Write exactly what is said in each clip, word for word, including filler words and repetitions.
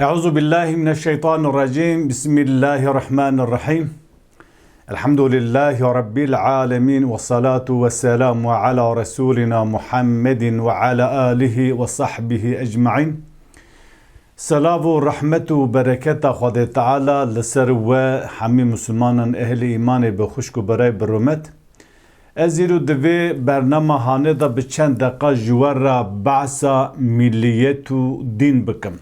أعوذ بالله من الشيطان الرجيم. بسم الله الرحمن الرحيم. الحمد لله رب العالمين، والصلاة والسلام على رسولنا محمد وعلى آله وصحبه أجمعين. Selav û rehmet û bereketa Xwedê Teala li ser we hemî Misilmanan, ehlê îmanê bi xwişk û birayê bi rûmet. Ez îro di vê bernama hanê de bi çend deqa ji we re behsa milliyet û dîn bikim.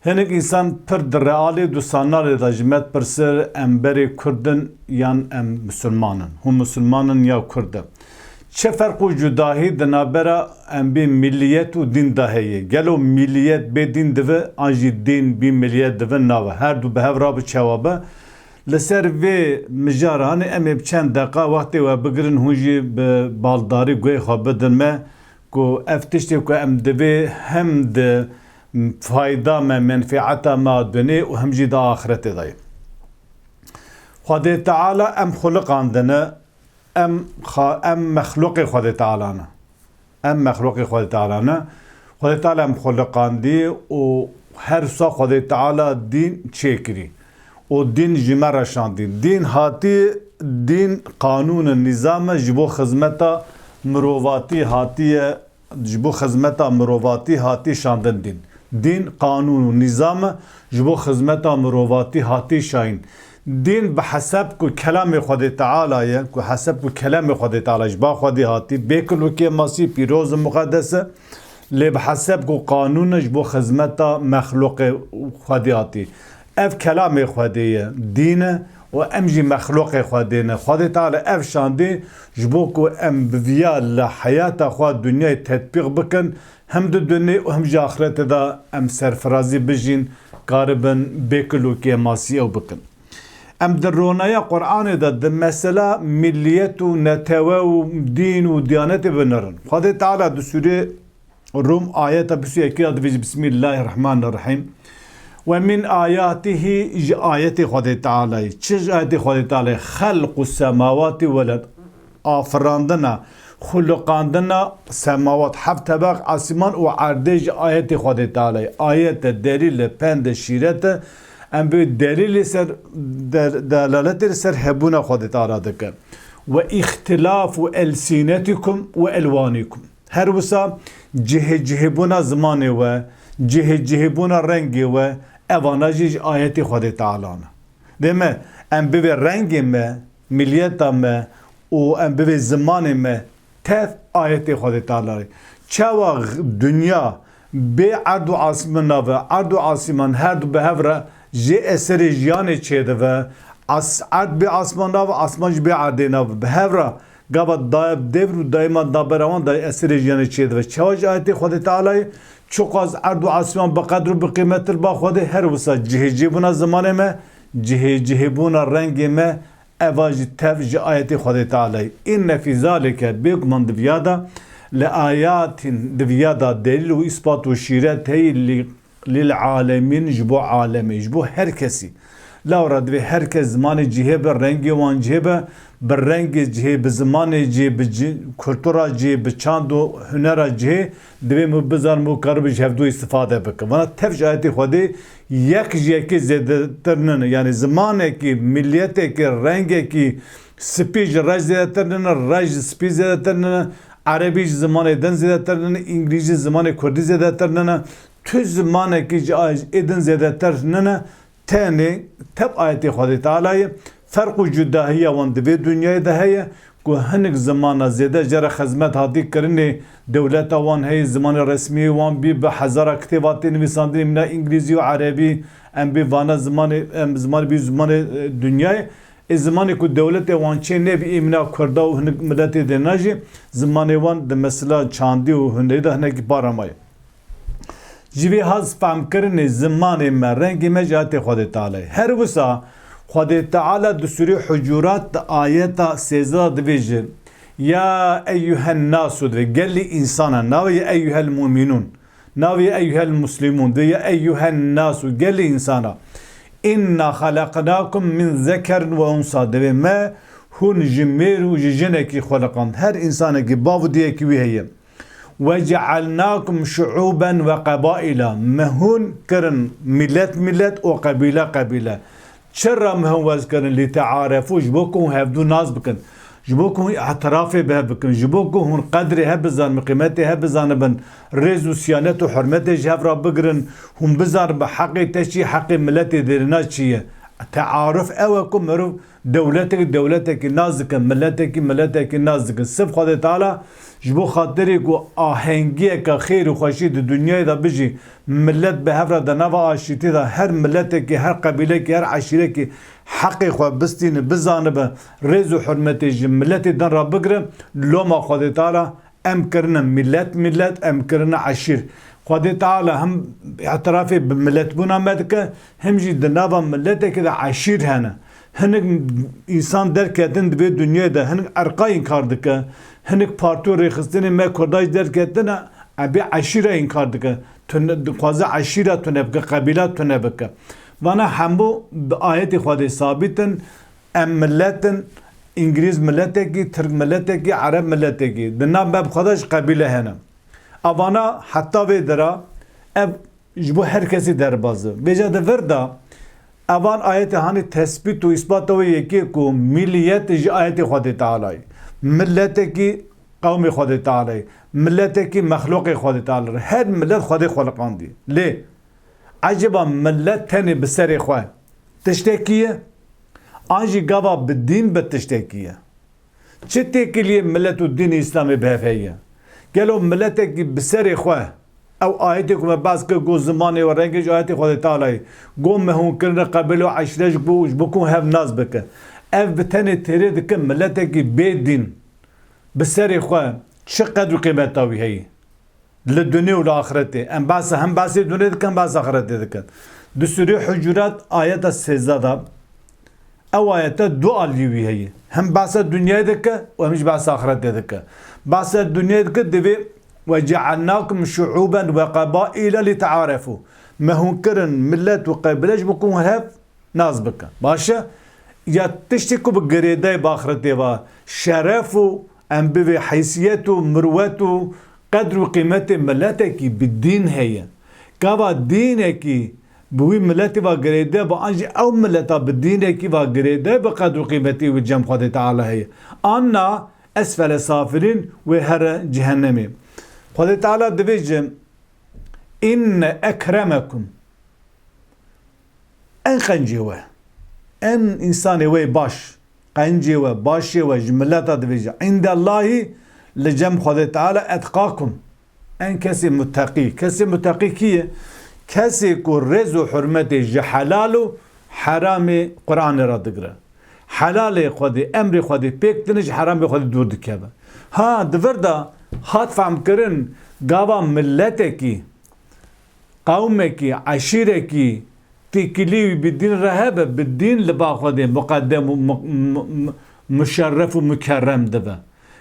Hinek însan pir di realê û di sanalê de ji me dipirsir, em berê Kurd in yan em Misilman in? Hûn Misilman in ya Kurd in? Çi ferq û cudahî di navbera em bê milliyet û dîn de heye? Gelo milliyet bê dîn dive, an jî dîn bî milliyet dive? Nabe. Her du bi hev re bi çawa be? Li ser vê mijar hanê em ê bi çend deqa wextê we bigirin, hûn jî bi baldarî guhê xwe bidin me ku ev tiştê ku em divê hem di fayda me, menfeeta me a dunê û hem jî di axretê de ye. Xwedê Teala em xuliqandine, em xa-, em mexluqê Xwedê Teala ne. Em mexluqê Xwedê Teala ne. Xwedê Teala em xuliqandî û her wisa Xwedê Teala dîn çêkirî û dîn ji me re şandî. Dîn hatî, dîn qanûn e, nîzam e, ji bo xizmeta mirovatî hatiye, ji bo xizmeta mirovatî hatî şandin dîn. Dîn qanûn û nîzam e, ji bo xizmeta mirovatî hatî şayîn. Dîn bi heseb ku kelamê Xwedê Teala ye, ku heseb ku kelamê Xwedê Teala ji ba Xwedê hatî, bê kil û kêmasî, pîroz û muqedes e, lê bi heseb ku qanûn e, ji bo xizmeta mexluqê Xwedê hatî. Ev kelamê Xwedê ye, dîn e û em jî mexluqê Xwedê ne. Xwedê Teala ev şandî ji bo ku em bi viya li heyata xwe dinyayê tetbîq bikin, hem di dunê û hem jî axretê de em serfirazî bijîn, karibin bê kil û kêmasî ew bikin. Em di ronaya Qur'anê de di mesela milliyet û netewe û dîn û diyanetê binirin. Xwedê Teala di sûrê Rum ayeta bîst û yekê de divêjî, Bismillahirrahmanirrahîm. Ve min ayatihî, ji ayetê Xwedê Tealayê. Çi ji ayetê Xwedê Tealayê? Xelqu semawati wal ard. Afirandina, xuliqandina semawat, heft tebeq asîman û erdê ji ayetê Xwedê Tealayê. Ayet e, delîl e, pend e, şîret e. Em bi delîlê ser, del-, delaletê li ser hebûna Xwedê Teala dikin. Ve îxtilafu elsînetikum ve elwanikum. Her wisa cihê cihêbûna zimanê we, cihê cihêbûna rengê we, evana jî ji ayetê Xwedê Teala ne. Dê me, em bivê rengê me, miliyeta me û em bivê zimanê me tev ayetê Xwedê Teala re. Çawa x-, dinya bê erd û asmana ve, erd û asîman her du bi hev re jê eserê jiyanê çêdive, as-, erd bê asmana ve, asman jî bê erdê nave. Bi hev re gava da-, devr û dayîma navbera wan de eserê jiyanê çêdive. Çawa ji ayetê Xwedê Tealayê, çiqas erd û asman bi qedr û bi qîmetir ba Xwedê, her wisa cihê cihêbûna zimanê me, cihê cihêbûna rengê me, eva jî tev ji ayetê Xwedê Tealayê. Înne fî zalike, bêguman di viya de, li ayatin, di viya de delîl û îspat û şîret heye li, lil alemîn, ji bo alemê, ji bo her kesî. Lewra divê her kes zimanê cihê be, rengê wan cihê be, bi rengê cihê, bi zimanê cihê, bi ci-, kultura cihê, bi çand û hunera cihê, divê min bizanim û karibin ji hevdû îstifade bikim. Vana tev ji ayetê Xwedê yek ji yekê zêdetir nine. Yanî zimanekî, milyetekî, rengekî spî ji reş zêdetir nine, reş ji spî zêdetir nine, erebî ji zimanê din zêdetir nine, îngilîzî zimanê kurdî zêdetir nine. Tu zimanekî ji a-, ê din zêdetir nine. Tenê tev ayetê Xwedê Teala ye. Ferq û cudahiya wan di vê dinyayê de heye ku hinek zimana zêde jê re xizmet hatî kirinê, dewleta wan heye, zimanê resmî wan bî, bi hezara kitêb hatî nivîsandinê, mîna îngilîzî û erebî, em bê vana zimanê, em zimanê bî zimanê, e, dinyayê. Ê zimanê ku dewletê wan çê nebî, ê mîna kurda û hinek miletê dêna jî zimanê wan di mesela çandî û hunerî de hinekî para maye. Ji vê haz fehmkirinê zimanê me, rengê me ji ayetê Xwedê Teala ye. Her wisa Xwedê Teala di Sûrê Hucurat di ayeta sêzdeh de divêje, Ya eyyuhen nasu, divê gelî însana, navê ya eyyuhel mu'minûn, navê ya eyyuhel muslimûn, divê ya eyyuhen nasu, gelî însana. Inna xalaqnakum min zekerin ve unsa, divê me hûn ji mêr û ji jinekî xuliqand. Her însanekî bav û diyekî wî heye. "Ve cealnakum şuuben ve qebaila." Me hûn kirin milet milet û qebîle qebîle. Çira me hûn wez kirin? "Li tearefû", ji bo ku hûn hevdû nas bikin. Ji bo ku hûn îtirafê bi hev bikin. Ji bo ku hûn qedrê hev bizanibin, qîmetê hev bizanibin, rêz û siyanet û hurmetê ji hev re bigirin. Hûn bizanibin heqê te çi ye, heqê miletê dêrîna çi ye. Tearuf ew e ku mirov dewletek dewletekî nas dikin, miletekî miletekî nas dikin. Sirf Xwedê Teala ji bo xatirê ku ahengiyeke xêr û xweşî di dinyayê de bijî, milet bi hev re di nava aşîtî de, her miletekî, her qebîlekî, her eşîrekî heqê xwe bistîne, bizanibe, rêz û hurmetê ji miletê din re bigire, loma Xwedê Teala em kirine milet milet, em kirine eşîr. Xwedê Teala hem îtirafê bi miletbûna me dike, hem jî di nava miletekê de eşîr hene. Hinek însan derketin di vê dinyayê de, hinek erqa înkar dike, hinek partî û rêxistinê me Kurda jî derketine, em bê eşîra înkar dike. Tune, dixwaze eşîra tune bike, qebîla tune bike. Vana hemû bi ayetê Xwedê sabit in, em milet in, Îngilîz miletekî, Tirk miletekî, Ereb miletekî. Di nav me bi Xweda jî qebîle hene. Evana heta vê dira, ev ji bo her kesî derbaz e. Vêca di vir de, evan ayetê hanê tesbît û îsbata wê yekê ku miliyet ji ayetê Xwedê Teala ye. Miletekî qewmê Xwedê Teala ye. Miletekî mexlûqê Xwedê Teala ye. Her milet Xwedê xweliqandiye. Lê ecêba milet tenê bi serê xwe tiştekî ye? An jî gava bi dîn bi tiştekî ye? Çi têkiliyê milet û dînê Îslamê bi hev heye? Gelo miletekî bi serê xwe, ew ayetê ku me behs kir, got zimanê we, rengê ji ayetê Xwedê Teala ye. Got me hûn kirine qebîle û eşîre ji bo, ji bo ku hev nas bike. Ev bi tenê têrê dike miletekî bê dîn bi serê xwe çi qedr û qîmeta wî heye? Li dunê û li axiretê. Em behsa, hem behsê dunê dikin, hem behsa axiretê dikin. Di Sûrê Hucurat ayeta sêzdeh de, ew ayete du aliyê wî heye. Hem behsa dinyayê dike û hem jî behsa axiretê dike. Behsa dinyayê dike, divê "Ve cealnakum şuuben ve qebaîle li tearefû." Me hûn kirin milet û qebîle ji bo ku hûn hev nas bikin. Baş e? Ya tiştê ku bi girêdayî bi axiretê ve, şeref û em bivê heysiyet û mirwet û qedr û qîmetê miletekî bi dîn heye. Gava dînekî bi wî miletî ve girêde be, an jî ew mileta bi dînekî ve girêde be, qedr û qîmetê wî cem Xwedê Teala heye. An na esfele safilîn wê here cehennemê. Xwedê Teala divêje, "Inne ekremekum." En qencê we, en însanê we baş, qencê we, başê we ji mileta divêje, "Îndellahî", li cem Xwedê Teala, "etqakum", en kesê muteqî. Kesê muteqî kî ye? Kesê ku rêz û hurmetê ji helal û heramê Qur'anê re digire. Helalê Xwedê, emrê Xwedê pêk tine, ji heramê Xwedê dûr dikeve. Ha, di vir de hat fehmkirin, gava miletekî, qewmekî, eşîrekî têkilî wî bi dîn re hebe, bi dîn li ba Xwedê muqeddem û mu-, mu-, mu-, muşerref û mukerrem dibe.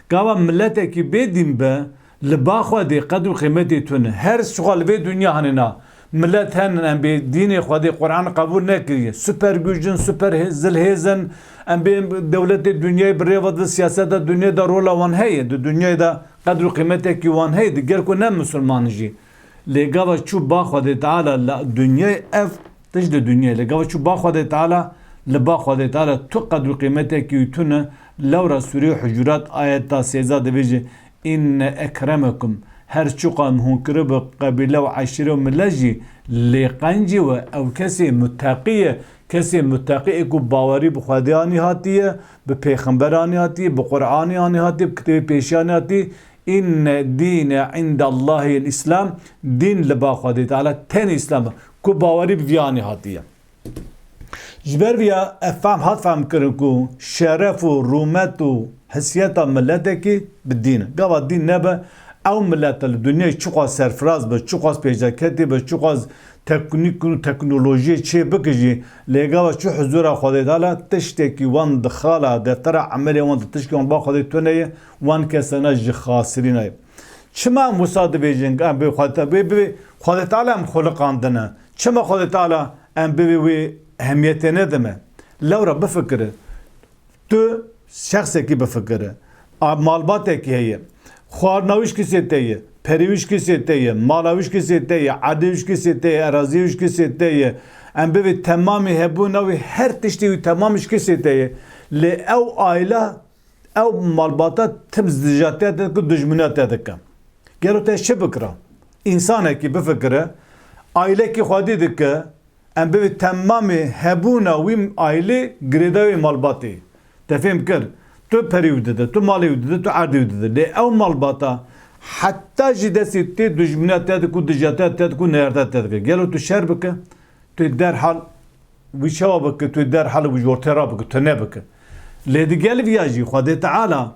Gava miletekî bê dîn be, li ba Xwedê qedr û qîmetê tune. Her çiqa li vê dinya hanê na milet henin, em bê dînê Xwedê, Quran qebûl nekiriye. Super güc in, super hê-, zilhêz in, em bê dewletê dinyayê bi rê ve di siyaseta dinyayê de rola wan heye, di dinyayê de qedr û qîmetekî wan heye, di ger ku ne misilman jî. Lê gava çû ba Xwedê Teala li dinyayê, ev tişt di dinyayê. Lê gava çû ba Xwedê Teala, li ba Xwedê Teala tu qedr û qîmetekî wî tune. Lewra Sûreyê Hucurat ayeta sêzdeh dibêje, "Inne ekremekum." Her çiqa em hûn kiribe qebîle û eşîre û milet jî, lê qencî we ew kesê muteqî ye. Kesê muteqî ê ku bawerî bi Xwedê anî hatiye, bi pêxember anî hatiye, bi Quranî anî hatiye, bi kitêbê pêşî anî hatiye. "Inne dîne îndallahil Îslam", dîn li ba Xwedê Teala tenê Îslam e, ku bawerî bi vî anî hatiye. Ji ber vî ya ev fehm hat fehmkirin ku şeref û rûmet û hesiyeta miletekî bi dîn e. Gava dîn nebe, ew milet li dinyayê çiqas serfiraz be, çiqas pêşdaketî be, çiqas teknîk û teknolojiyê çê bike jî, lê gava çû huzûra Xwedê Teala, tiştekî wan di xala, deftera emelê wan di, tiştekî wan ba Xwedê tune ye, wan kesana ji xasirîna ye. Çima em wisa dibêjin, em bê Xwedê Teala, bê, bê Xwedê Teala em xuliqandine? Çima Xwedê Teala em bivê wê ehemiyetê nedime? Lewra bifikire. Tu şexsekî bifikire. A, malbatekî heye. Xwarina wî ji kesê te ye, perê wî ji kesê te ye, mala wî ji kesê te ye, erdê wî ji kesê te ye, eraziyê wî ji kesê te ye. Em bivê temamê hebûna wî, her tiştê wî temam ji kesê te ye. Lê ew aîla, ew malbata tim dijatiya te dike, dijminiya te dike. Gelo te çi bikira? Însanekî bifikire, aîlekî xwedî dike, em bivê temamê hebûna wî aîlê girêdayî wê malbatê. Te fêm kir? Tu perî wî dide, tu malê wî dide, tu erdê wî dide. Lê ew malbata heta jî destê tê dijminiya te dike û dijatiya te dike û neyarda te dike. Gelo tu şer bike? Tu derhal wî çawa bike? Tu derhal wî ji ortê rabike, tu nebike. Lê digel viya jî Xwedê Teala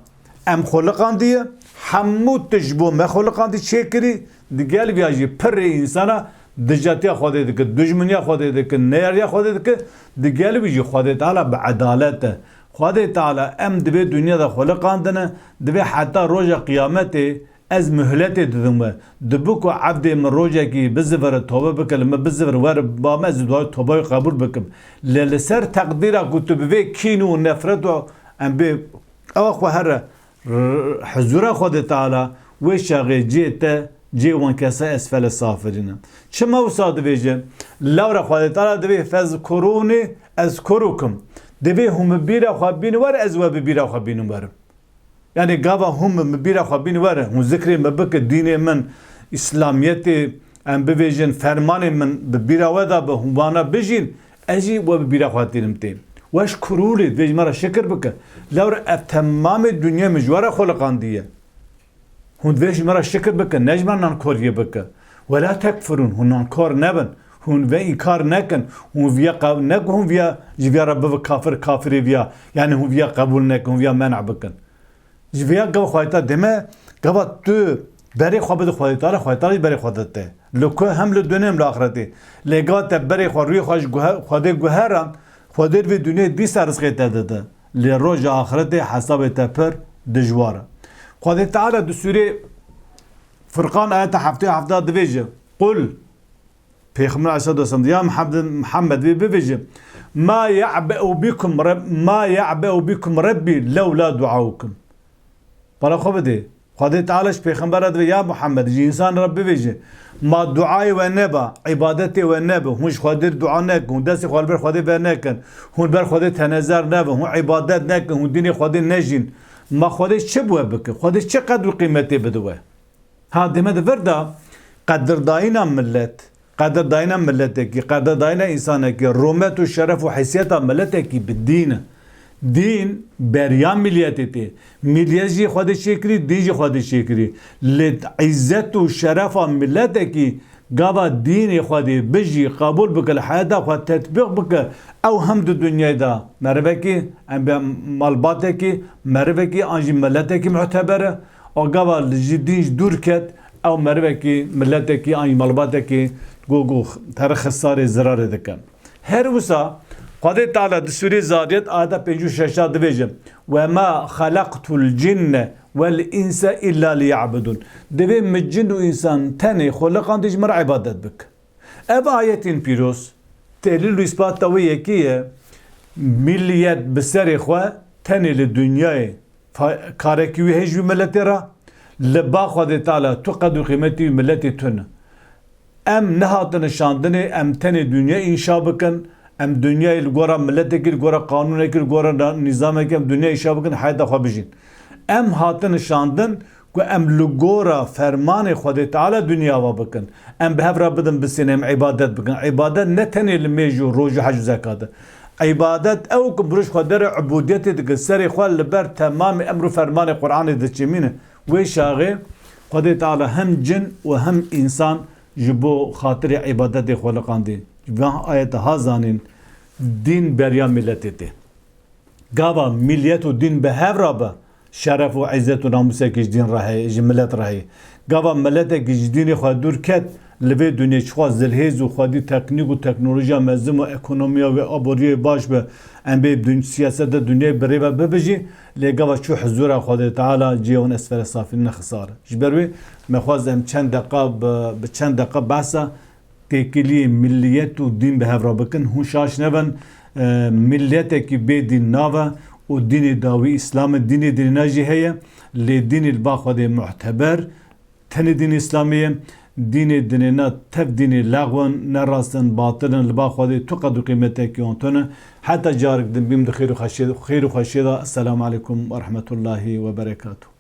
em xuliqandiye, hemû tişt bo me xuliqandî çêkirî, digel viya jî pirê însana dijatiya Xwedê dike, dijminiya Xwedê dike, neyariya Xwedê dike, digel wî jî Xwedê Teala bi edalet e. Xwedê Teala em di vê dinya de xuliqandine, divê heta roja qiyametê ez muhletê didim we. Dibi ku evdê min rojekî bizivire, tobe bike, li min bizivire, were ba me, ez dua tobe wî qebûl bikim. Lê li ser teqdîra ku tu bi vê kîn û nefret û em bê ewa xwe here r-, huzûra Xwedê Teala, wê çaxê cê te, cê wan kesa esfele safilîn e. Çima wisa dibêje? Lewra Xwedê Teala divê fezkurûnî ezkurukum. Divê hûn bi bîra xwe bîn wer, ez we bi bîra xwe bînim werim. Yani gava hûn bi bîra xwe bîn were, hûn zikrê min bike, dînê min, îslamiyetê, em bivêjin, fermanê min bi bîra we de be, hûn vana bijîn, ez jî we bi bîra xwe tînim tê. Weş kurûlê, divê ji me re şikir bike. Lewre ev temamê dinyayê min ji we re xuliqandiye. Hûn divê ji me re şikir bikin, ne ji me nankoriyê bike. Wela tekfurûn, hûn nankor nebin. Hûn vê înkar nekin. Hûn viya qe-, ne ku hûn viya ji viya re bibe kafir, kafirê viya. Yani hûn viya qebûl nekin, hûn viya men'a bikin. Ji vêya gava Xwedê Teala deme, gava tu berê xwe bide Xwedê Teala, Xwedê Teala jî berê xwe dide te. Li ku hem li dunê hem li axretê. Lê gava te berê xwe, rûyê xwe ji guhe-, Xwedê guheran, Xwedê vê dunê dîsa rizqê te dide. Lê roja axretê hesabê te pir dijwar e. Xwedê Teala di sûrê Furqan ayeta heftê û heft de dibêje, Qul, Pêxember aleyhisselatu vesselam, ya Muhammed, Muhammed, vê bibêje, "Ma ya'be'u bikum Reb-, ma ya'be'u bikum Rebbi lewla duaukum." Bala xwe bidê. Xwedê Teala ji Pêxembera divê, ya Muhammed, ji însan re bibêje, "Ma duayê we neba, îbadetê we nebe, hûn ji Xwedê dua nekin, hûn destê xwe li ber Xwedê venekin, hûn ber Xwedê tenezer nebin, hûn îbadet nekin, hûn dînê Xwedê nejîn. Ma Xwedê çi bi we bike? Xwedê çi qedr û qîmetê bide we?" Ha, dê me di vir de qedirdayîna milet, qedirdayîna miletekî, qedirdayîna însanekî, rûmet û şeref û heysiyeta miletekî bi dîn e. Dîn beriya miliyetê tê. Miliyet jî Xwedê çêkirî, dîn jî Xwedê çêkirî. Lê îzzet û şerefa miletekî gava dînê Xwedê bijî, qebûl bike, li heyata xwe tetbîq bike, ew hem di dinyayê de merivekî, em bê malbatekî, merivekî an jî miletekî muteber e. Û gava li ji dîn ji dûr ket, ew merivekî, miletekî an jî malbatekî go go terix xisarê zirarê dike. Her wisa Xwedê Teala di Sûrê Zariyet ayeta pêncî û şeş de dibêje, "Ve ma xelaqtul cinne vel inse illa liya'budun." Divê min cin û însan tenê xuliqandî ji min re îbadet bike. Ev ayetên pîroz delîl û îspata wê yekê ye, miliyet bi serê xwe tenê li dinyayê fa-, karekî wî heye ji wî miletê re, li ba Xwedê Teala tu qedr û qîmetî wî miletê tune. Em nehatine şandinê em tenê dinyayê înşa bikin, em dinyayê li gora miletekî, li gora qanûnekî, li gora na-, nîzamekî em dinyayê înşa bikin, heyata xwe bijîn. Em hatine şandin ku em li gora fermanê Xwedê Teala dinya ava bikin. Em bi hev re bidin bisînin, em îbadet bikin. Îbadet ne tenê li mêj û roj û hec û zekat e. Îbadet ew ku mirov ji xwe derê ubûdiyetê dike, serê xwe li ber temamê emr û fermanê Qur'anê diçimîne. Wê çaxê Xwedê Teala hem cin û hem însan ji bo xatirê îbadetê xuliqandî. Ji van ayeta ha zanîn, dîn beriya miletê tê. Gava miliyet û dîn bi hev re be, şeref û îzzet û namûsekî ji dîn re heye, ji milet re heye. Gava miletekî ji dînê xwe dûr ket, li vê dinyê çixwe zilhêz û xwedî teknîk û teknolojiya mezin û ekonomiya wê aboriyê baş be, em bê dun-, siyaseta dinyayê bi rê ve bibe jî, lê gava çû huzûra Xwedê Teala cihê wan esfele safilîn e, xisar e. Ji ber wê me xwest em çend deqa bi, bi çend deqa behsa têkiliyê miliyet û dîn bi hev re bikin. Hûn şaş nebin, e, miliyetekî bê dîn nave û dînê dawî Îslam e, dînê dinêna jî heye, lê dînê li ba Xwedê muhteber tenê dînê Îslamê ye. Dînê dinêna tev dînê lexw in, ne rast in, batil in, li ba Xwedê tu qed û qîmetekî wan tune. Heta carek din bîm di xêr û xweşiyê, xêr û xweşiyê de. Esselamu aleykum ve rahmetullahi ve berekatuh.